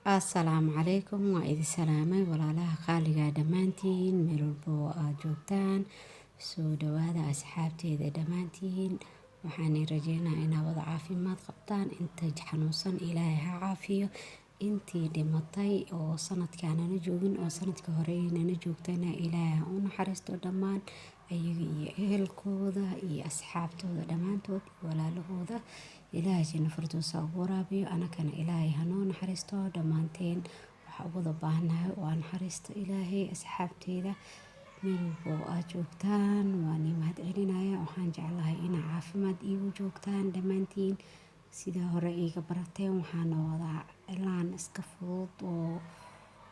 Assalaamu calaykum, waa idin salaamay walaalaha qaaliga dhammaantiin, meel walba oo aad joogtaan. Soo dhawaada asxaabteeda dhammaantiin. Waxaan rajeynayaa inaad wada caafimaad qabtaan. Inta xanuunsan Ilaahay ha caafiyo. Intii dhimatay oo sanadkaanana joogin oo sanadka hore nana joogtana, Ilaahay ha u naxariisto dhammaan ayaga iyo ehelkooda iyo asxaabtooda dhammaantood iyo walaalahooda. Ilaahay janno firdowsa ugu waraabiyo. Anakana Ilaahay hanoo naxariisto dhammaanteen. Waxaa ugu wada baahannahay waa naxariista Ilaahay. Asxaabteeda meel walba oo aad joogtaan, waan ii mahad celinaya. Waxaan jeclahay inaa caafimaad iigu joogtaan dhammaantiin. Sidaa hore iiga barateen, waxaana wadaa cilaan iska fudud oo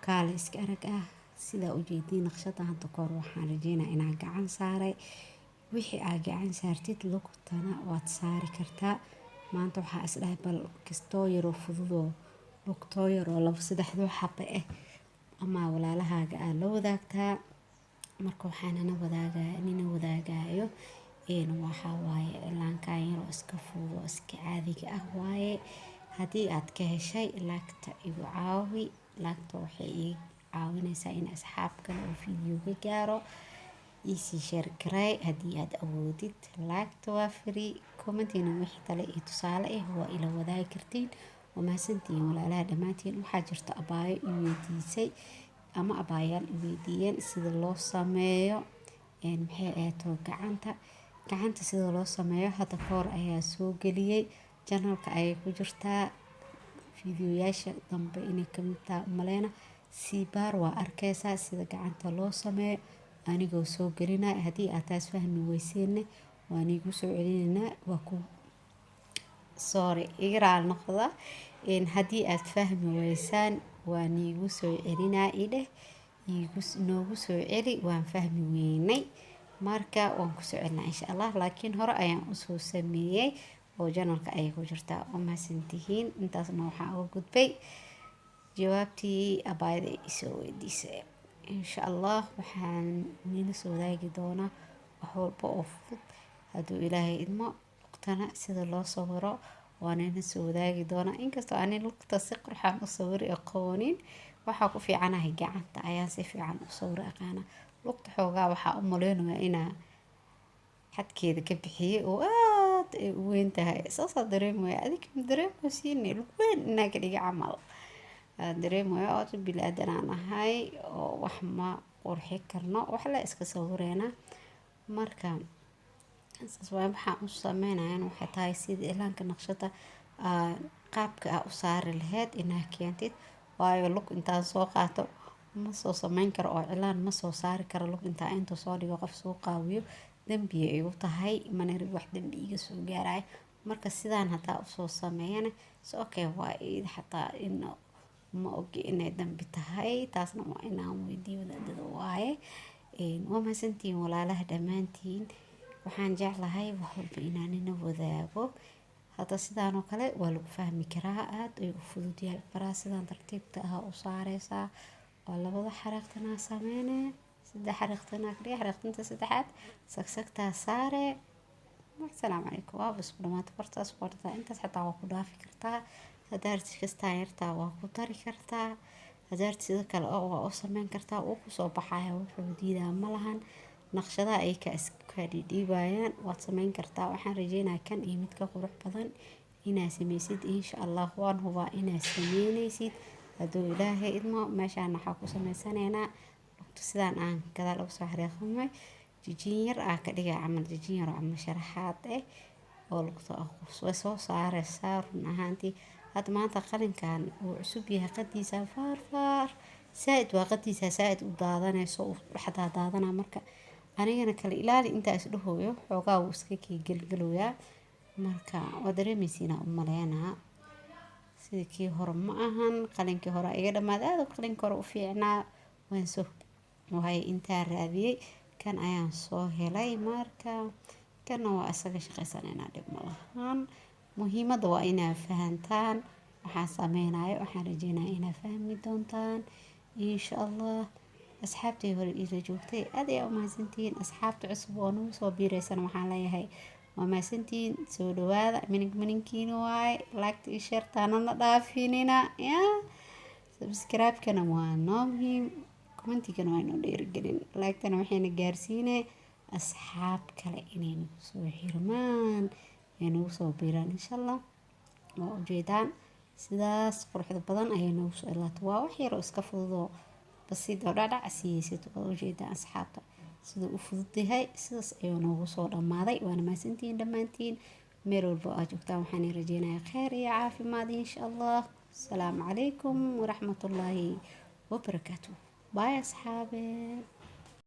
kaale iska arag ah. Sidaa ujeediin naqshada hadda kahor, waxaan rajeynaya inaan gacan saaray. Wixii aad gacan saartid lugtana waad saari kartaa. Maanta waxaa isdhahay bal kastoo yaroo fududoo lugtoo yaroo labo saddexdoo xaba ah ama walaalahaaga aad la wadaagtaa. Marka waxaanana wadaagaa nina wadaagayo waxaa waaye cilaankan yaroo iska fudud oo iska caadiga ah waaye. Haddii aad ka heshay, like-ta igu caawi. Like-ta waxay ii caawinaysaa in asxaab kale oo video-ga gaaro. Iisii share garay haddii aad awoodid. Like-ta waa free. Comment-ina wixii tale iyo tusaale ah waa ila wadaagi kartiin. Waa mahadsantihiin walaalaha dhammaantiin. Waxaa jirta abaayo i weydiisay ama abaayaal i weydiiyeen sida loo sameeyo, maxay ahayd, gacanta sida loo sameeyo. Hadda kahor ayaa soo geliyey, channel-ka ayay ku jirtaa. Fiidiyoyaasha dambe inay kamid tahay umaleyna. Siibaar waa arkeysaa sida gacanta loo sameeyo anigoo soo gelinaya. Haddii aad taas fahmi weyseenne, waan iigu soo celinaynaa. Waa ku sorry, iga raali noqda. Haddii aad fahmi weysaan, waan iigu soo celinaa. Idheh noogu soo celi, waan fahmi weynay. Marka waan kusoo celinaa insha Allah, laakiin hore ayaan usoo sameeyey oo channel-ka ayay ku jirtaa. Waa mahadsantihiin. Intaasna waxaan uga gudbay jawaabtii abaayada isoo weydiisay. Insha Allah waxaan niila soo wadaagi doonaa wax walba oo fudud hadduu Ilaahay idmo. Lugtana sida loo sawiro waan ina soo wadaagi doonaa, inkastoo ani lugta si qurxan u sawiri aqoonin. Waxaa ku fiicanahay gacanta ayaan si fiican u sawiri aqaana. Lugta xoogaa waxaa u maleynayaa inaa xadkeeda ka bixiyey oo aad ay u weyn tahay. Saasaa dareemaya. Adika ma dareemaysiine lug weyn inaa ka dhiga camal aan dareemaya? Oo bili-aadan aan ahay oo wax ma qurxi karno, wax la iska sawireynaa. Marka saas waay. Waxaan u sameynayan waxay tahay sida ilaanka naqshada qaabka aa u saari lahayd inaa keentid. Waayo lug intaan soo qaato ma soo sameyn karo oo cilaan ma soo saari karo. Lug intaa inta soo dhigo qof soo qaawiyo, dambiya igu tahay. Mana rabi wax dambi iga soo gaarayo. Marka sidaan haddaa usoo sameeyana so okay waa iyada, xataa in ma ogi inay dambi tahay. Taasna waa inaan weydiiyo wadaadada waaye. Waa mahadsantihiin walaalaha dhammaantiin. Waxaan jeclahay wax walba inaan ina wadaago. Hadda sidaan oo kale waa lagu fahmi karaa, aada ayuu u fudud yahay. Faraha sidaan tartiibta ah u saareysaa. Waa labada xariiqtanaa sameyne, saddex xariiqtanaa kadhiga, xariiqtinta saddexaad sagsagtaa saare. Asalaamu calaykum, waaba isku dhamaatay. Bartaas qortaa, intaas xataa waa ku dhaafi kartaa. Haddaa rabtid kastaa yartaa waa ku dari kartaa. Haddaa rabtid sida kale oo waa u sameyn kartaa. Wuu kusoo baxaya, wuxuu diidaa ma lahan. Naqshadaha ay ka iska dhidhiibayaan waad sameyn kartaa. Waxaan rajeynayaa kan iyo mid ka qurux badan inaa sameysid insha Allah. Waan hubaa inaa sameyneysid hadduu Ilaahay idmo. Meeshaan waxaa ku sameysanaynaa lugta sidaan aan gadaal uga soo xariiqmay, jijin yar aa ka dhigay camal, jijin yar oo camal sharaxaad ah oo lugta way soo saareysaa. Run ahaantii hadda maanta qalinkan wuu cusub yahay, qadiisa faar faar zaaid waa, qadiisa zaaid u daadanayso, u xataa daadanaa. Marka anigana kala ilaali intaa isdhahooyo, xoogaa wuu iska kii gelgelooyaa. Marka waa dareemeysiinaa u maleynaa. Sidii kii hore ma ahan, qalinkii hore iga dhamaaday. Aad qalinka hore u fiicnaa, waan soo waayay, intaa raadiyey kan ayaan soo helay. Marka kana waa isaga shaqaysanayna, dhib ma lahan. Muhiimadda waa inaa fahantaan waxaan sameynayo. Waxaan rajeynaya inaa fahmi doontaan insha Allah. Asxaabtii hore iila joogtay aad ayaa u mahadsantihiin. Asxaabta cusub oo nagu soo biireysana waxaan leeyahay waa mahadsantihiin, soo dhawaada. Minig mininkiina waaye. Like-ta iyo share-taanana dhaafinina yaa. Subscribe-kana waa noo muhiim, commentigana waa inoo dhiirigelin, like-tana waxayna gaarsiinee asxaab kale inay nagu soo xirmaan ay nagu soo biiraan, insha Allah. Waa ujeedaan, sidaas quruxda badan ayay noogu soo ilaatay. Waa wax yar oo iska fududoo basiid oo dhacdhac siiyeysid. Waa ujeedaan, asxaabta, siduu u fudud yahay. Sidaas ayuu noogu soo dhammaaday. Waana mahadsantihiin dhammaantiin meel walba oo aad joogtaan. Waxaan rajeynayaa kheyr iyo caafimaad, insha Allah. Asalaamu calaykum waraxmatullaahi wabarakaatu. Bye, asxaabe.